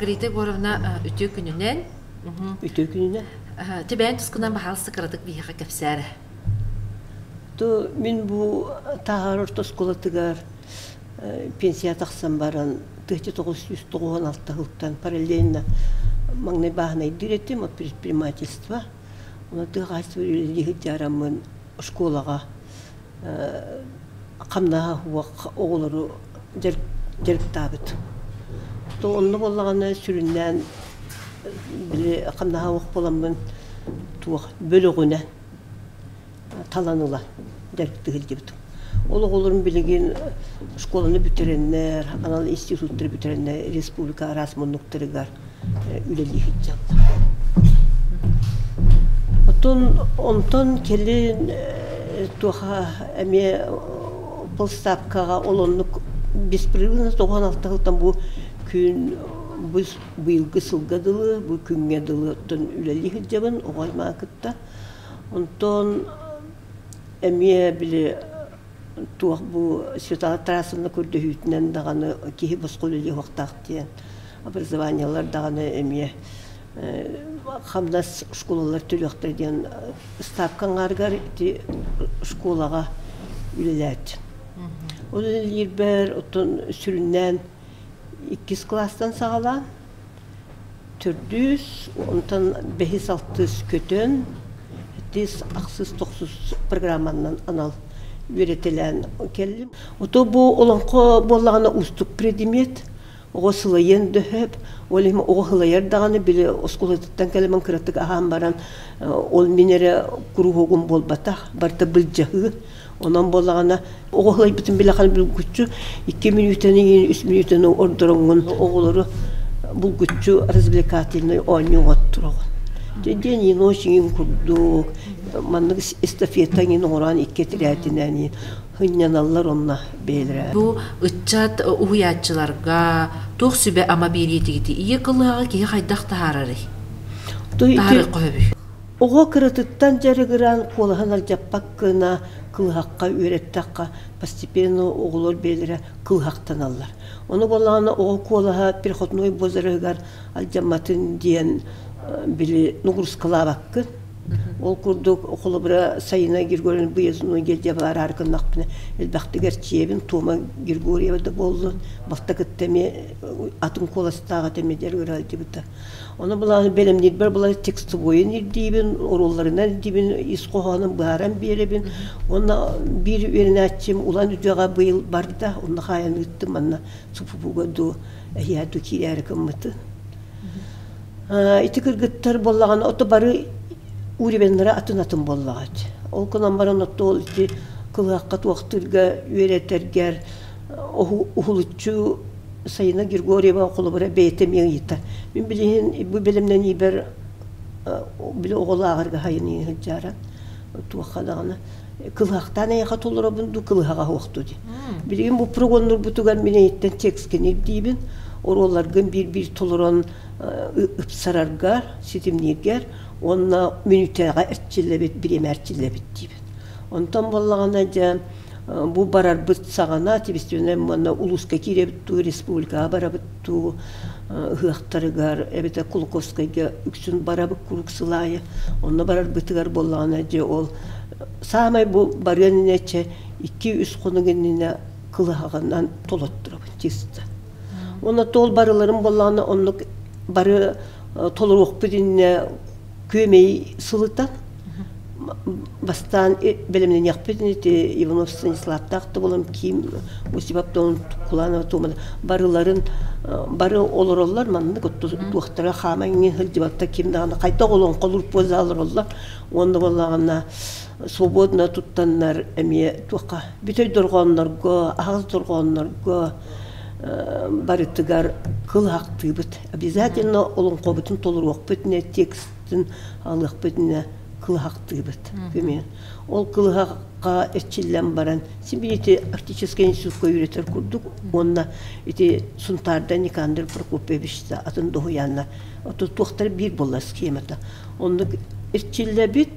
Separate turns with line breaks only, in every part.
Маргарита Егоровна, үтүө күнүнэн.
Үтүө күнүнэн.
Тибээн тускунан баһаалыста кыратык биһиэхэ кэпсээрэ.
То мин бу Тааһар орто оскуолатыгар пенсия тахсан баран 1996 сылтан параллельно маҥнай бааһынайдыыр этим от предпринимательства. Онон тыа хаһаайыстыба үлэлии сылдьараммын школаҕа хамнаһа суох оҕолору дьарыктаабыт. То онно буоллаҕына сүрүннээн били хамнаһа суох буоламмын туох бөлөҕүнэн талан ыла дьарыктыы сылдьыбытым. Ол оҕолорум билигин школаны бүтэрэннэр, анал институттары бүтэрэннэр республика араас муннуктарыгар үлэлии сылдьаллар. Оттон онтон кэлин туоха эмиэ полставкаҕа ол оннук беспрерывно 96 сылтан бу күн бу быйылгы сылга дылы, бу күҥҥэ дылы оттон үлэлии сылдьабын оҕо аймаҕы кытта. Онтон эмиэ били туох бу Светлана Тарасовна көрдөһүүтүнэн даҕаны киһи босхо үлэлиэх уохтаах диэн образованиелар даҕаны эмиэ хамнас школалар төлүөхтэрэ диэн ставка аҥаарыгар ити школаҕа үлэлээт. Ол үлэлиирбэр оттон сүрүннээн иккис кылаастан саҕалаан төрдүс, онтон бэһис-алтыс көтөн, сэттис, ахсыс, тохсус программанан анал үөрэтэлээн кэллим. Ото бу олоҥхо буоллаҕына уустук предмет, оҕо сылайыан да сөп, ол иһин оҕо сылайар даҕаны били оскуолатыттан кэлэмэн кыратык аһаан баран ол мин эрэ куруһуогум буолбатах, барыта былдьаһыы. Онон буоллаҕына оҕо сылайбытын билэхин булгуччу 2 мүнүүтэни, 3 мүнүүтэни ордороҥҥун оҕолору булгуччу развлекательный оонньуу оҥоттороҕун. День и ночь иҥин курдук маннык эстафета иҥин оҥорон икки этэрээтинэн сынньаналлар онно бэйэлэрэ.
Бу ыччат уһуйааччыларга туох сүбэ-ама биэриэтигити ийэ кылыһаҕы киһи хайдах таһаарарый? Таһаарыахха сөбүй?
Оҕо кыратыттан дьарыгыран куолаһын алдьаппат гына кылыһахха үөрэттэххэ постепенно оҕолор бэйэлэрэ кылыһахтаналлар. Ону буоллаҕына оҕо куолаһа переходной возраһыгар алдьамматын диэн били нагрузкалаабаккын. Ол курдук холобура Сайына Григорьевна Быйазыну диэн бараары гыннахпына элбэхтик эрчийэбин Туома Григорьева да буоллун балта кытта эмиэ атын куоластаах этэ эмиэ дьарыгыра Ону былааны бэлэмниирбэр була текстовойун ирдиибин, оруолларынан ирдиибин, ис хоһоонун быһааран биэрэбин. Уонна биир үөрэнээччим Улан Үдэҕэ быйыл барда, онно хаайан ыыттым, манна СУПУга дуу, эһиэхэ дуу киирээри гыммытын. Ити кыргыттар буоллаҕына, ото бары уровеннара атын-атын буоллаҕа. Ол гынан баран ото ол ити кылыһахха туохтуурга үөрэтэргэр уһулуччу Сайына Григорьева холобура бэйэтэ эмиэ ыйыта. Мин билигин бу бэлэмнэниибэр били оҕолооҕорго хайыныы сылдьаара туохха даҕаны кылыһахтаан эйиэхэ толоробун дуу кылыһаҕа суохтуу дии. Билигин бу прогоннурбутугар мин эйиттэн текскин ирдиибин, оруолларгын биир-биир толорон ыпсараргар, ситимнииргэр уонна мүнүүтэҕэ эрчиллэбит, бириэмэ эрчиллэбит диибин. Онтон буоллаҕына дьэ бу барарбыт саҕана тибистибинэн уонна улууска киирэбит дуу, республикаҕа барабыт дуу ыһыахтарыгар эбэтэр Кулаковскайга үксүн барабыт куруук сыл аайы. Онно барарбытыгар буоллаҕына дьэ ол саамай бу барыан иннинэ 2-3 хонук иннинэ кылыһаҕынан толотторобун чисто. Уонна тол барыларын буоллаҕына оннук бары толоруохпут иннинэ күөмэй сылытан бастаан бэлэмнэниэхпит ити Иванов Станиславтаах да буолан Ким Осипов Куланова Тумана барыларын бары олороллор маннык туохтара хаама иҥин сылдьыбатта ким даҕаны хайдах олоҥхолуур поза олороллор уонна буоллаҕына свободно туттаннар эмиэ туохха бүтэй дорҕооннорго аһаҕас дорҕооннорго барытыгар кылаахтыыбыт обязательно олоҥхобутун толоруохпут инэ текстин алыахпыт инэ кылаахтыыбыт күмүн ол кылыһахха эрчиллэн баран син биир ити Арктическай институтка үөрэтэр курдук уонна ити Сунтаарда Никандр Прокопьевич да атын дуһуйаанна туохтар биир буолла схемата оннук эрчиллэбит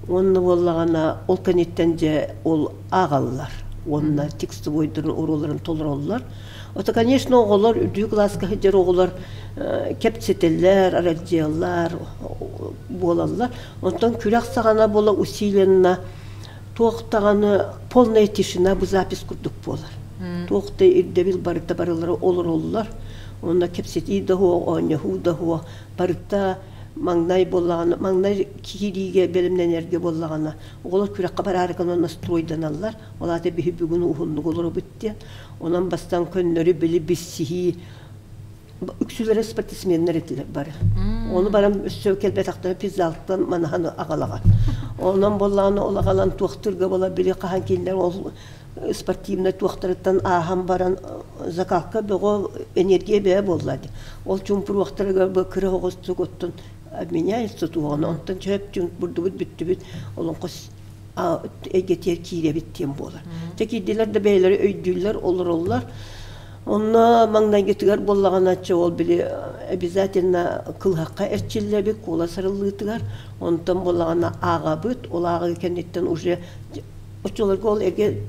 уонна буоллаҕына ол кэнниттэн дьэ ол ааҕаллар. уонна текстовойдарын оруолларын толороллор. Ото, конечно, оҕолор үрдүкү кылааска сылдьар оҕолор кэпсэтэллэр, аралдьыйаллар буолаллар. Онтон күрэх саҕана буола усиленно туох даҕаны полная тишина бу запись курдук буолар. Туох да ирдэбил барыта барылара олороллор. Онно кэпсэтии да суох, оонньоһуу да суох. Барыта маҥнай буоллаҕына, маҥнай киириигэ бэлэмнэнэргэ буоллаҕына, оҕолор күрэххэ бараары гынан настройданаллар. Ол аата биһи бүгүн уһуннук олоробут диэн. Онон бастаан көннөрү били билсиһии үксүлэрэ спортсменнар этилэр бары. Ону баран өссө кэлбэтэхтэрэ физзалтан манаһаны аҕалаҕа. Онон буоллаҕына ол аҕалан туохтурга буола били хаһан кинилэр ол спортивнай туохтарыттан ааһан баран закалка бөҕө энергия бэйэ буолла дии. Ол чуумпуруохтарыгар бу кыра оҕустук оттон обменяется туоҕун онтон чөп чуумпурдубут бүттүбүт олоҥхо эйгэтигэр киирэбит диэн буолар. Дьэ киирдилэр да бэйэлэрэ өйдүүллэр, олороллор. Онно маҥнайгытыгар буоллаҕына чэ ол били обязательно кылыһахха эрчиллэбит, куола сарыллыытыгар. Онтон буоллаҕына ааҕабыт, ол ааҕыы кэнниттэн уже оччолорго ол эгэ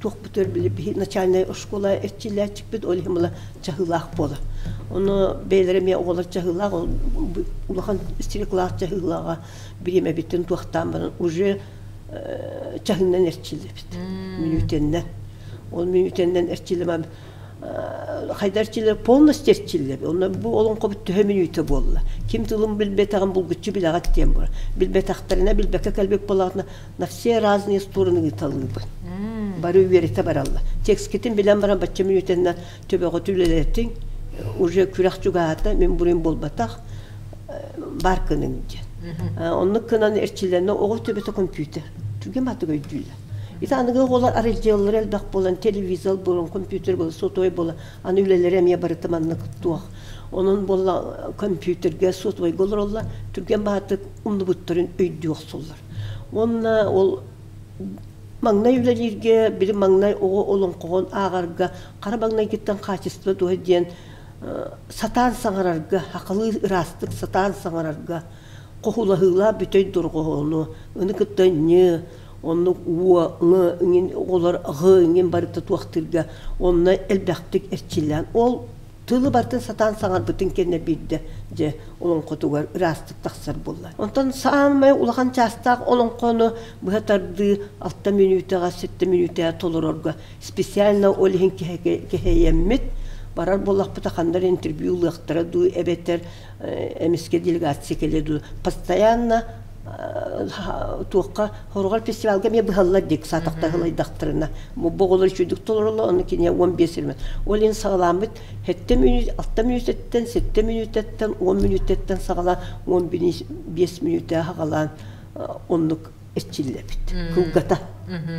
туохпутугар били биһи начальнай школа эрчиллээччикпит, ол иһин була чаһыылаах буолар. Ону бэйэлэрэ эмиэ оҕолор чаһыылаах, ол улахан стрелкалаах чаһыылааҕа бириэмэбитин туохтаан баран уже чаһыннан эрчиллэбит мүнүүтэннэн ол мүнүүтэннэн эрчиллэмэ хайда эрчиллэр полностью эрчиллэбит онно бу олоҥхобут төһө мүнүүтэ буолла ким тылын билбэтэҕин булгуччу билэҕит диэн буолар билбэтэхтэринэ билбэккэ кэлбит буоллаҕына на все разные стороны ыыталыыбын бары үөрэтэ бараллар текскитин билэн баран бачча мүнүүтэннэн төбөҕүт үлэлэтиҥ уже күрэх чугаһаата мин буруйум буолбатах баар кыныҥ диэн. Оннук гынан эрчиллэннэ оҕо төбөтө компьютер. Түргэн баатык өйдүүллэр. Ити аныгы оҕолор арылдьыаллара элбэх буолан, телевизор буолан, компьютер буолан, сотовай буолан, аны үлэлэрэ эмиэ барыта маннык туох. Онон буолла компьютергэ, сотовайга олороллор, түргэн баатык умнубуттарын өйдүү охсуллар. Уонна ол маҥнай үлэлииргэ, били маҥнай оҕо олоҥхоҕун ааҕарга хара маҥнайгыттан хаачыстыба туһа диэн сатаан саҥарарга, хахалыы ыраастык сатаан саҥарарга хоһулаһыылаах бүтэй дорҕоону, аны кытта ньы, оннук уо, ҥы иҥин оҕолор ҕы иҥин барыта туохтыырга онно элбэхтик эрчиллээн ол тылы барытын сатаан саҥарбытын кэннэ биирдэ дьэ олоҥхотугар ыраастык тахсар буолла. Онтон саамай улахан чаастаах олоҥхону быһа тардыы 6 мүнүүтэҕэ, 7 мүнүүтэҕэ толорорго специально ол иһин кэһэйэммит барар буоллахпыта ханна эрэ интервью ылыахтара дуу эбэтэр эмискэ делегация кэлиэ дуу постоянно туохха хоругар фестивалга эмиэ быһаллар дик саатахта ылайдахтарына бу оҕолор үчүгдүк толороллор ону киниэ 15 ирмэн ол иһин саҕаламмыт 7 мүнүүт 6 мүнүүтэттэн 7 мүнүүтэттэн 10 мүнүүтэттэн саҕалаан 15 мүнүүтэ саҕалаан оннук эрчиллэбит. Кылгата.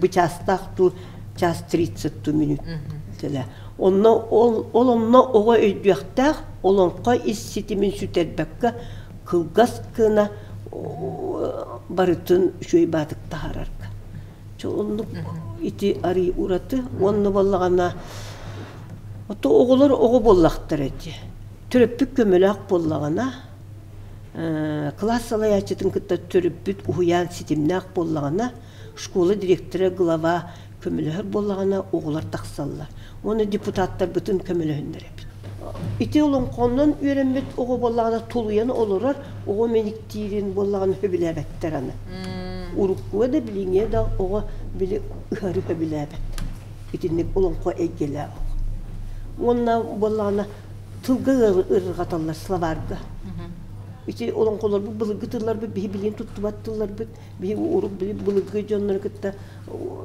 Бу чаастаах туу час 30 туу мүнүүтэлэ. Онно ол, ол онно оҕо өйдүөхтээх, олоҥхо ис ситимин сүтэрбэккэ кылгас гына барытын үчүгэй баатык таһаарарга. Оннук ити арый ураты уонна буоллаҕына ото оҕолор оҕо буоллахтара ити. Төрөппүт көмөлөөх буоллаҕына Кылаас салайааччытын кытта төрөппүт уһуйаан ситимнээх буоллаҕына, школа директора, глава көмөлөһөр буоллаҕына, оҕолор тахсаллар. Уонна депутаттарбытын көмөлөһүннэрэбит. Ити олоҥхонон үөрэммит оҕо буоллаҕына тулуйан олорор, оҕо мэниктиирин буоллаҕына сөбүлээбэттэр аны. Уруккуга да билиҥҥэ да оҕо били ыһары сөбүлээбэт. Итинник олоҥхо эйгэлээх оҕо. Уонна буоллаҕына тылга ыарырҕаталлар словарга. Ити олоҥхолорбут былыргы тылларбыт биһи билигин туттубат тылларбыт биһи урут былыргы дьоннору кытта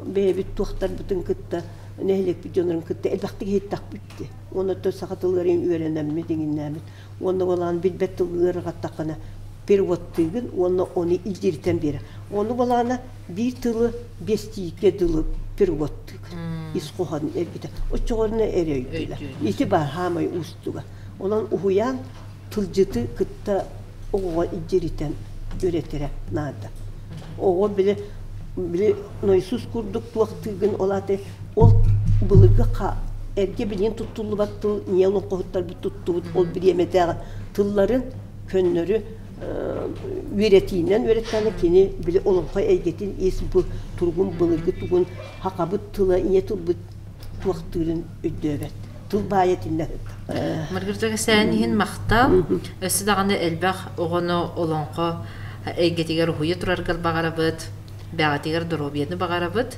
бэйэбит туохтарбытын кытта нэһилиэкпит дьоннорун кытта элбэхтик иһиттэхпит дии. Уонна саха тылларын үөрэнэммит иҥиннээммит. Уонна балаан билбэт тылы ыарырҕаттаххына переводтыыгын уонна ону илдьиритэн биэрэр. Ону балаана биир тылы биэстииккэ дылы переводтыыгын. Ис хоһоон эргитэ. Оччоҕуна эрэ өйдүүлэр. Ити баар хаамай уустуга. Онон уһуйаан тылдьыты кытта оҕоҕо илдьиритэн үөрэтэрэ наада. Оҕо били били Иисус курдук туохтыыгын ол аата ол былыргы эргэ билигин туттуллубат тыл ийэ олоҥхоһуттарбыт туттубут ол бириэмэтээҕи тылларын көннөрү. Үөрэтиинэн үөрэттэҕинэ кини били олоҥхо эйгэтин ис бу туругун былыргы тугун хахабыт тыла ийэ тылбыт туохтуурун өйдөөбөт. Тыл баайа итиннэ сытар.
Маргарита кэсээн иһин махтал. Өссө даҕаны элбэх оҕону олоҥхо эйгэтигэр уһуйа тураргар баҕарабыт, бэҕэтигэр доруобуйаны баҕарабыт.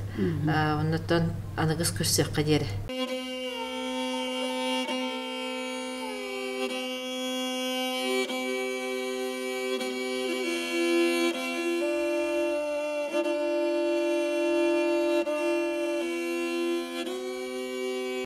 Оннуттан аныгыс көрсүөххэ диэри.